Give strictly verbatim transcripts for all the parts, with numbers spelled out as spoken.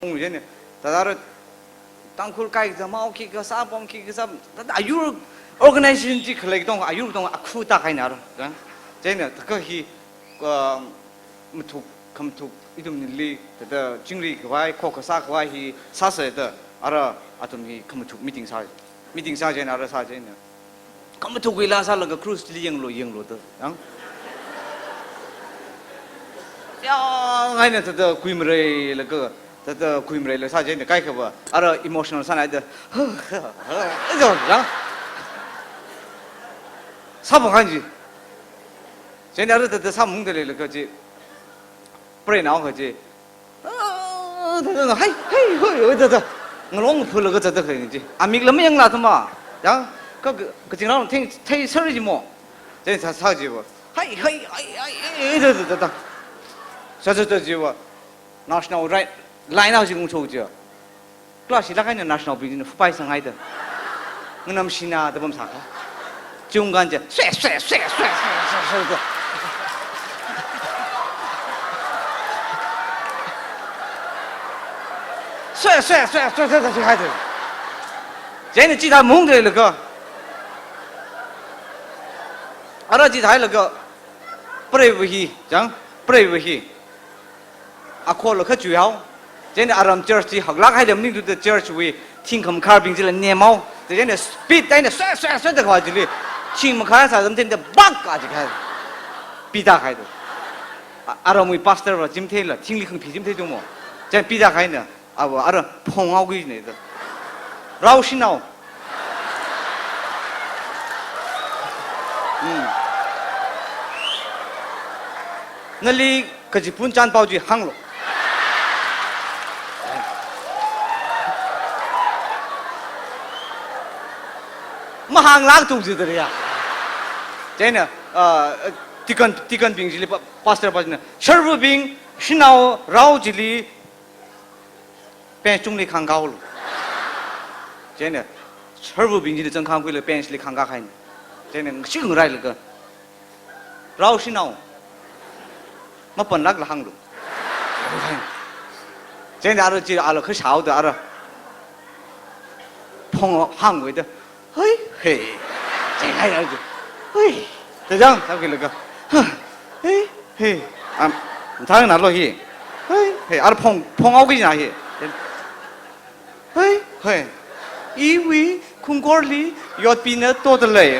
Ung jene, thāda ara Tangkhul kaikazā mao khikha sāpam khikha sā, thāda ayur organization chi khalei katonga, ayur katonga akhu tākahaina ara, jang. Jene, thākha hi, ah, mathuk, khamathuk, ithum nili, thāda chingri khavai, khokha sākhavai hi, sāsa da, ara, athum hi khamathuk meeting sā, meeting sā jene, ara sā jene. Khamathukwui laa sālaga cruise li yanglu, yanglu da. Yang? Yangngaina thāda kuimareilaga, thāda kuimareilaga sā jene kaikhava, ara emotional sānaida. Izo, yang? Sāpam kahai chi. Jene ara thāda sāmungda leilaga chi. Preinao kaji. Ah, thāda, hai, hai, hoi, hoi, thāda. Ngalong phulaga thāda khalei chi. Amik lam yangla thuma. Yang, ka, ka, kazingrao theng, thei sar ji mo. Jene sā, sā jiva. Hai, hai, hai, hai, hai, thāda, thāda, thāda. Sā, sā, sā jiva. National right. Line out ji ngungcho ji. Class hi lāk eina national bing jina fupai sanghaida. Nganamshina da pamsākha. Chungkhan je, swe, swe, swe, swe, swe, swe, swe, swe. Swe, swe, swe, swe, swe, swe, swe, haida. Jene chithā mungda leilaga. Ara chithālaga. Preiva hi, jang, preiva hi. Akhola kha chuihao. Jene aram church chi haklāk haida maningthuda church wui thing khamakharbing chila nemhao. Jene speed eina swe, swe, swe da khavai chili. Thing makhar sā zam jene bak ka ji kahai. Pi tākahaida. A-, aramwui pastor va chimtheila, thingli khangphi chimthei tumo. Jene pi tākahaina. Ava, ara phonghaoki jine da. Rao shanao. Hmm. Nali kachipun chanpao chi hānglu. Mahānglāk tung jida ya. Chieina, ah, deacon, deacon bing chili pa-, pastor pa china, sharvabing, shanao, rao chili, bench tungli khangkaolu. Chieina, sharvabing chili zangkhāngkhuilaga bench li khangkākahaina. Chieina, ngashi ngarailaga. Rao shanao. Mapanlākla hānglu. Chieina ara chi ala kha shaoda ara. Phonghāngwui da. Hei, hei. Cheng hai ai. Hei. Tajang, tau ki laga. Ha. Hei, hei. Am, thang na lo hi. Hei, hei. Ar phong, phong au ki na hi. Hei, hei. Iwui khungkorli yotpina toda lei.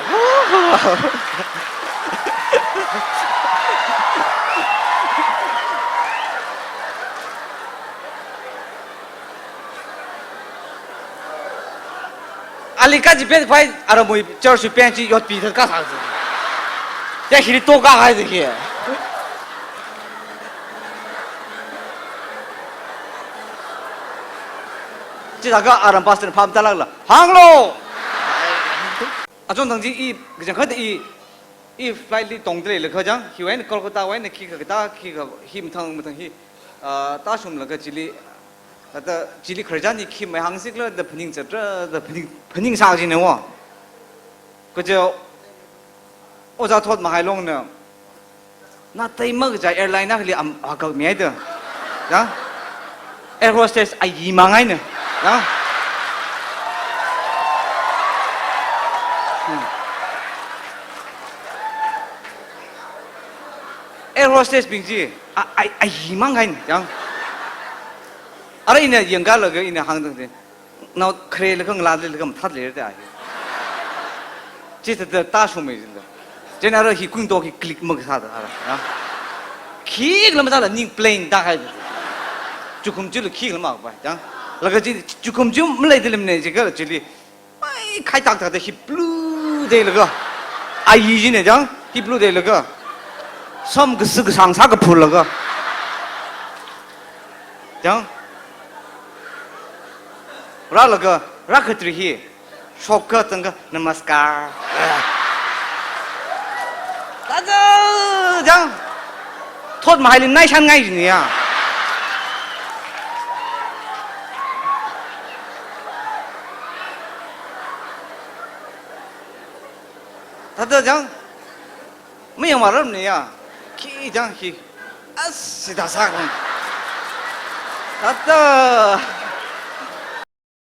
Ali kaji pet phai aramui church bench yotpi thāda kasā. Ya hili to kahai de hi. Chithākha aram pastor phamtalākla. Hānglu! Achon thang chi i, kachangkhat i, i flight li tongda leilakha chang, hiwui eina Kolkata wui eina khikha katā, khikha hi mathang mathang hi, ah, tāshunglaga chili, thāda chili khararchan hi khi mai hāngsikla da phaning chatra, da phaning, phaning sā jine wo. Kaja Ojā Thotmahai Longna, na tai makachai airline akhali am, akak mi ai da. Ya? Air hostess ayi mang ai na. Ya? Hmm. Air hostess bing chi, a, a, ayi mang ai na. Ya? Ara ina yangkalaga ina hāngda de. Nao khare laga ngalā laga mathāda leira da hi. Chithāda tāshungmei jila. Chieina ara hi kuing to hi click makasāda ara. Ya. Khikha lam sāda ning plain tākahai. Chukum chila khikha lam pai. Ya. Laga chi chukum chi maleida lamne chikha chili. Ai, khai tak tak da hi blue deilaga. Ayi jine chang, hi blue deilaga. Sam kasā kasāng sā kaphurlaga. Chang. Rālaga, rākatri hi. Shokka zangkha, namaskar. Thāda, chang. Thotmahaili naishan ngai jine ya. Thāda chang. Mayang maram ne ya. Khi chang khi. As, sida sa kong. After